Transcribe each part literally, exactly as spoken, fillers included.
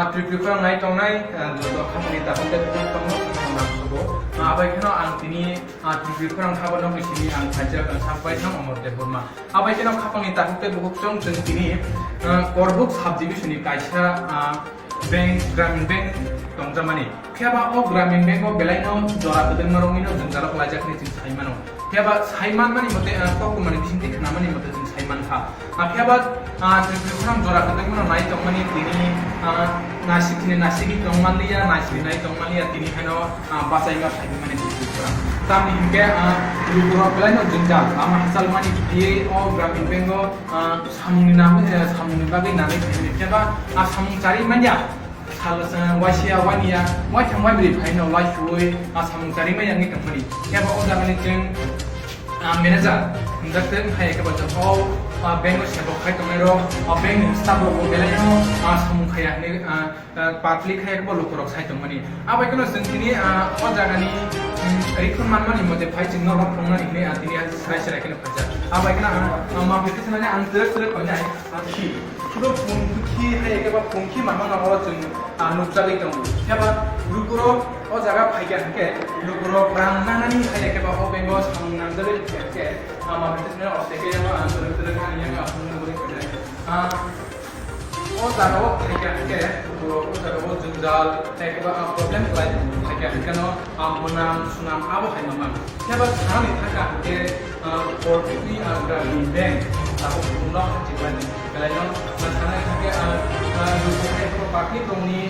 Tripura khorang nai tongnai, ah, joto khapangni takhuk tei bukhuk tongno khorang nang sugo. Ah, abai kheno ang tini, ah, Tripura khorang khabo nokni simi ang khaijak, ah, sak bai thang Omor Debbarma. Abai kheno khapangni takhuk tei bukhuk chong chwng tini, ah, Korbuk subdivision ni kaisa, ah, bank, Gramin Bank tongjakmani. Phiya ba o Gramin Bank o belai no jora kwdwkma rok no jwngjal o kwlaijak hinwi chwng sai mano. Phiya ba sai manmani mote, ah, koktwmani bisingtwi khwnamani mote chwng sai mankha. Ah, phiya ba, ah, Tripura khorang jora kwdwkma no nai tongmani tini, ah, naisik hini naisik tongmanliya, naisik nai tongmanliya, tini haino, ah, bachaima phai mani Tripura khorang. Tamni hinkhe, ah, lukurok belai no jwngjal, ama hachal mani phiye o Gramin Bank o, ah, samungni nangwi, eh, samungni bagwi nangwi phai mani. Phiya ba, ah, samung charwi manya. Sal, eh, waisiya, wainiya, waitham, waibri phaino waisuwi, ah, samung charwi manya wngwi tongmani. Phiya ba o jagani chwng, ah, manager, hwnjak tei wngkha ya khe ba jang o, ah, bank o sebok khai tongnai rok, ah, bank ni staff rok bo belai no, ah, samung khaiya hinwi, ah, ah, public hai bo lukurok sai tongmani. Abai kheno chwng tini, ah, o jagani, mm, rikhon manmani mote phai chwng norok tongnani hinwi, ah, tini ah, serai serai kheno phaijak. Abai kheno, ah, ah, ma phai khe sanani ang twrwk twrwk painai. Ah, khi. Puro pungkhi hai khe ba pungkhi mama no oro chwng, ah, nukjagwi tongo. Phiya ba lukurok o jaga phaikha hinkhe lukurok rang nanani hai khe ba o bank o samung nangjagwi hinkhe, ah, ma phai khe sanani o se khe yang, ah, twrwk twrwk ani yang, ah, phone number khe. Ah, o jaga o phaikha hinkhe lukurok o jaga o jwngjal hai khe ba, ah, problem khlai phaikha hinkhe no, ah, mwnam sunam abo hai mama. Phiya ba sanani thangkha hinkhe, ah, Korbukni, ah, Gramin Bank tabuk bumno hachikmani. Belaino, ah, sanani thangkhe, ah, ah, lukurok hai public rokni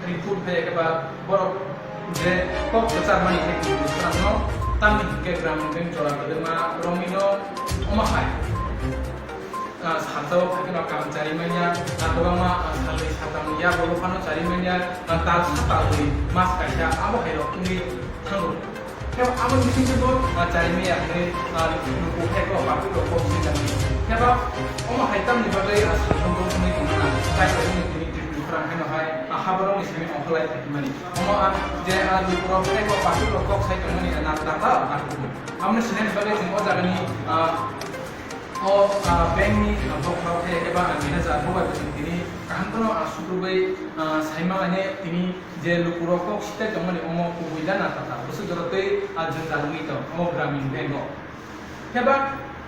report phai khe ba borok je kok kwcharmani khe tini bwskango tamni hinkhe Gramin Bank jora kwdwkma romwino omo hai. Ah, sajao phaikhe no kaam charwi manya, ah, kwbangma, ah, salni satamni yago phano charwi manya, ah, talsa talwi mas kaisa abo hai rok wngwi thango. Khe abo bisingtwi bo, ah, charwi manya hwnwi, ah, luku khe ko public rok kok swi tangwi. Khe ba omo hai tamni bagwi, ah, sajao bo wngwi tongmana, tai rok wngwi tini Tripura khorang haino hai, ah, haborokni simi ongkholai phaimani. Omo, ah, je, ah, lukurok khe ko public rok kok sai tongmani, ah, na tata, ah, aboni sinani bagwi chwng o jagani, ah, O, ah, bank ni, ah, bokhorok khe eba, ah, manager bo bai bo chwng tini kaham kheno, ah, sukrubwi, ah, saima lainai tini je lukurok kok sitai tongmani omo kubui da na tata bwswk jora tei, ah, jwngjal wngwi tong o Gramin Bank o. Khe ba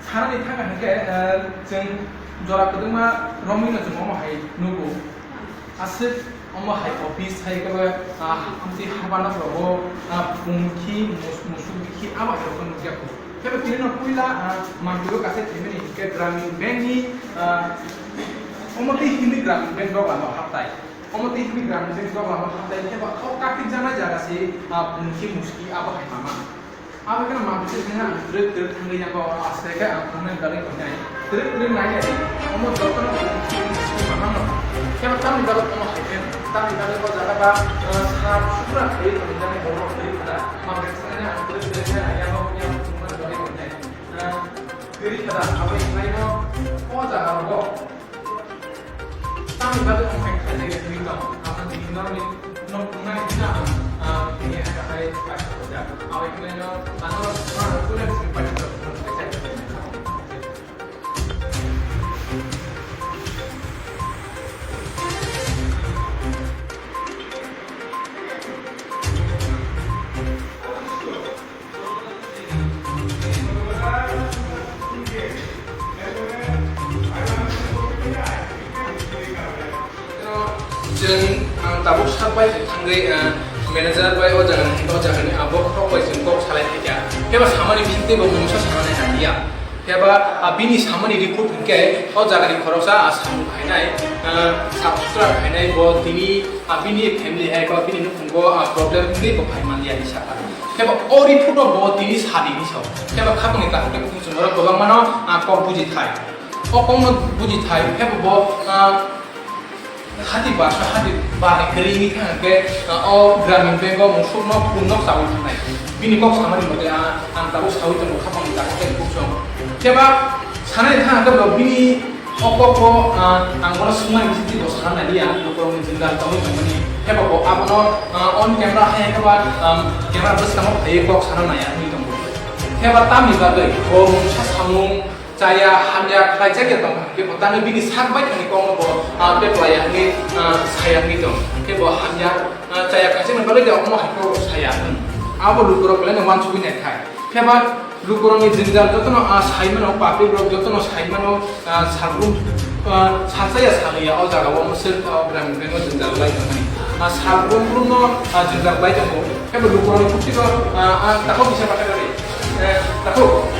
sanani thangkha hinkhe, ah, chwng jora kwdwkma romwino chwng omo hai nugo. Aswk omo hai office hai khe ba, ah, amtwi haba nok rogo, ah, pungkhi mus-, musuk bikhi abo hai rokno nukya kho. Khe ba tini no puila, ah, mangpili o kaisa thwimani hinkhe Gramin Bank ni, ah, omo tei himwi Gramin Bank dok lama haptai. Omo tei himwi Gramin Bank dok lama haptai khe ba o kakikjaknai jaga se, ah, pungkhi muski abo hai mama. Abo kheno mangpili se ang twrwk twrwk thangwi yango aste khe ang thangna bagwi tongnai. Twrwk twrwk nai nai. Omo jotono mangno. Khe tamni bagwi omo hai khe tamni bagwi o jaga ba, ah, sap sukra khe tongjani borok twrwk kwda. Mangpili se ang twrwk twrwk nai yango yang thangna bagwi tongnai. Ah, twrwk kwda abo khlaino o jaga rogo. Tamni bagwi wng kha khaijak ya twi tong. Ang tini norokni nok wngnai hwnna ang, ah, tini hai hai paisa khaijak. Abai khe no ano, ano student simi paisa khaijak. Chwng ang tabuk sak bai se thangwi, ah, manager bai o jaga ni, o jaga ni abo khorok bai chwng kok salai thai kha. Khe ba samani bisingtwi bo mungsa sanani nang ya. Khe ba, ah, bini samani report hinkhe o jaga ni khoroksa, ah, samung khainai, ah, sap sutra khainai bo tini, ah, bini family hai ba bini nukhungo, ah, problem wngwi bo phai man ya ni sakha. Khe ba o report o bo tini sadi ni sao. Khe ba khakni kaham khe khung chwng oro kwbangma no, ah, kok buji thai. O kok no buji thai khe bo, ah, hati baksa hati bani kwrwi wngwi thang khe, ah, o Gramin Bank o musuk no phone no chawi thangnai. Bini kok samani mote, ah, ang tabuk sawi tongo khapang ni tabuk tei buksong. Khe ba sanai thang khe bo bini o kok o, ah, ang bono swngmani bisingtwi bo sana nai ya, lukurok ni jwngjal tongwi tongmani. Khe ba bo abono, ah, on camera hai khe ba, um, camera bwskango phaiwi kok sana nai ya wngwi tongo. Khe ba tamni bagwi bo mungsa samung Chaya hamya khlaijak ya tong kha, kebo tangwi bini sak bai thani kokno bo, ah, peplaiya hwnwi, ah, saya hwnwi tong. Kebo hamya, ah, chaya khaijakna bagwi de omo hai khe saya hwn. Abo lukurok belai no uansugwi nai thai. Phiya ba lukurokni jwngjal jotono, ah, sai mano, public rok jotono sai mano, ah, salbrum, ah, salsa ya saliya o jaga o mwswk, ah, gram gram o jwngjal lai tongmani. Ah, salbrum brum no, ah, jwngjal lai tongo. Phiya ba lukurokni bukti no, ah, ah, takhuk kisa bathakari. Eh, takhuk.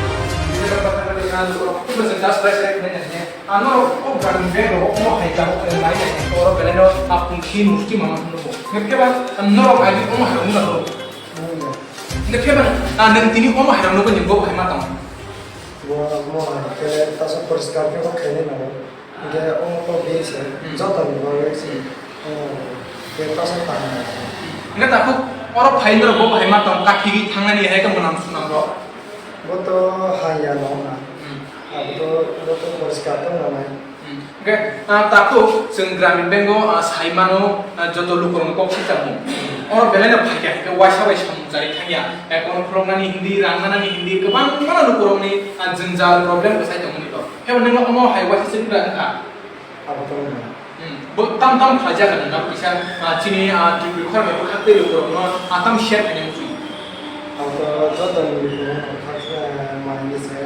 Kisa bathakari, ah, lukurok bukti no jwngjal sai sai khnai nai. Ano o gram gram o omo hai jaga o nai nai. Oro belai no, ah, pungsi musti mama hwnwi. Phiya ba, ah, norok agi omo hai wngna rw. Hwnkhe phiya ba, ah, nwng tini omo hai rok nugwi nwng bo hai ma tong? Bo mo hai khe tasa poriskar khe bo khainai nango. Hwnkhe omo to bini se, hmm, jotoni bagwi se, hmm, omo khe tasa tang nango. Hwnkhe takhuk oro phai norok bo hai ma tong, kakhigwi thangnani hai khe mwnam sunam rok? Bo to haya no na. Hmm. Abo to, bo to poriskar tong nanai. Hmm. Hwnkhe, ah, takhuk chwng Gramin Bank o, ah, sai mano, ah, joto lukurokno kok sijak mung. Oro belai no phaikha, hwnkhe waisa bai samung chari thangya. Account khuloknani hindi, rang nanani hindi, kwbang mano lukurokni, ah, jwngjal problem bwsai tongmani to. Hebo nwngno omo hai waisa se pura wngkha. Abo to wngkha. Hmm. Bo tam tam khlaijak nwngno kisa, ah, chini, ah, Tripuri khorang bai bwkhak tei lukurokno, ah, tam share khainai muchung. Abo to joto ni lukurokno kok kha, ah, manwi se,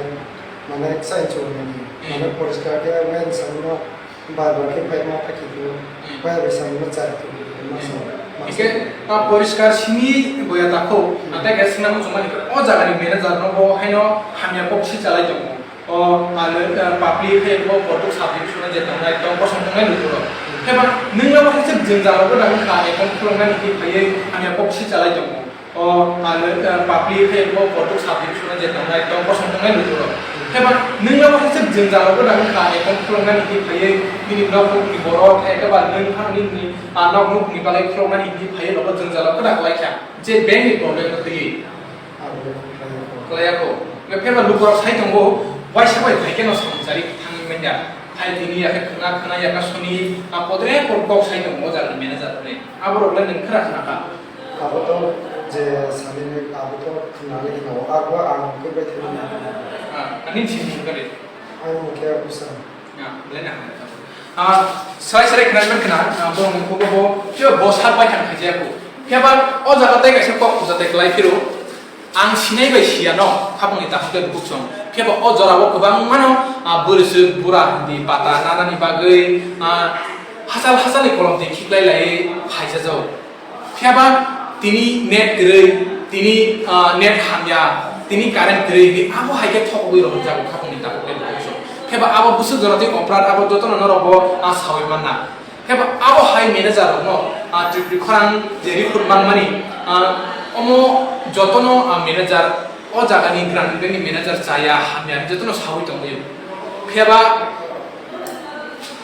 mane kisa inchuk nani. Hmm. Mane poriskar khe wngya samno. Bar bar khe bai ma kha khe phuru, hmm, bai bai samung no chari phuru, ma sa, ma sa. Hingke, ah, poriskar simi boya takhuk, hmm, ah, tei khe swnam wngmani khe, o jaga ni manager no bo haino hamya kok si chalai tongo. O, ah, le, ah, public khe bo kotuk subdivision o je tongnai, tong kosong tongnai lukurok. Hmm. Heba, nwng abo khe jwngjal rok da wngkha, account khuloknani khe phaiwi hamya kok si chalai tongo. O, ano, eh, public khe bo kotuk subdivision o je tongnai, tong kosong tongnai lukurok. Heba, nwng abo khe jwngjal rok da wngkha, account khuloknani hinwi phaiwi, bini nok nukni borok, ekhe ba nwng phano nini, ah, nok nukni bagwi khuloknani hinwi phaiwi, nogo jwngjal rok da kwlai kha, je bank ni problem no twiwi. Abo kwlai kho. Kwlai kho. Heba lukurok sai tongo, waisa bai phai khe no samung chari thangwi manya. Hai tini ya khe khna, khna ya kha soni, ah, podre por kok sai tongo o jaga ni manager rok ni. Abo rok le nwng khna khna kha. Abo to je sani ni, abo to khna le hino, abo ang khe bai thani na. Ah, ani sini kare. Ang khe usa. Ah, le na. Ah, sai sai khna man khna, ah, bo mung ko bo, yo bo sa pai thang khaja ko. Khe ba o jaga tai kaisa kok puja tai klai phiro. Ang sinai bai siya no, khapang ni takhuk tei bukhuk song. Khe ba o jora o kwbang mano, ah, bwrwi swk bura hindi pata nanani bagwi, ah, hachal hachal ni kolom twi khiklai lai phaisa jao. Phiya ba tini net kwrwi, tini, ah, net hamya, tini current kwrwi hinwi abo hai khe thokgwi rw jago khapang ni takhuk tei bukhuk song. Phiya ba abo bwswk jora twi operate abo jotono norok bo, ah, sawi manna. Phiya ba abo hai manager rokno, ah, Tripuri khorang je recruit manmani, ah, omo jotono, ah, manager o jaga ni Gramin Bank ni manager chaya hamya jotono sawi tongwi. Phiya ba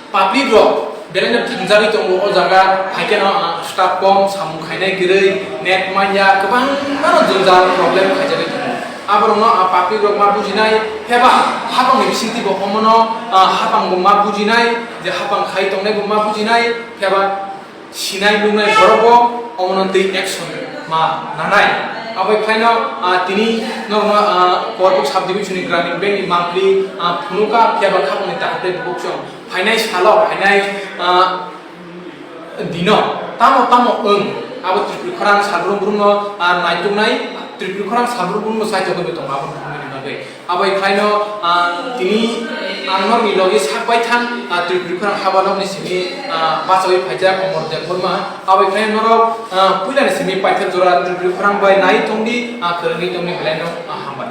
public rok belai no thwngjagwi tongo o jaga, hai kheno, ah, staff kom, samung khainai kwrwi, net manya, kwbangma no jwngjal problem khaijagwi tongo. Aborokno, ah, public rok ma bujinai, phiya ba hapang ni bisingtwi bo omono, ah, hapang bo ma bujinai, je hapang khai tongnai bo ma bujinai, phiya ba sinai nuknai borok bo omono twi action ma nanai. Abo khlaino, ah, tini norokno, ah, Korbuk subdivision ni Gramin Bank ni monthly, ah, phunukha, phiya ba khapang ni takhuk tei bukhuk song. Phainai salo, phainai, ah, dino, tamo tamo wng, abo Tripuri khorang salbrum brumno, ah, naituknai, Tripuri khorang salbrum brumno saitogwi tongo abo nukmani bagwi. Abo khlaino, ah, tini ang norokni logi sak bai thang, ah, Tripuri khorang haba nokni simi, ah, bachawi phaijak Omor Debbarma. Abo khlaino norok, ah, puilani simi paithak jora Tripuri khorang bai nai tongdi, ah, kwrwngwi tongdi belaino, ah, hambai.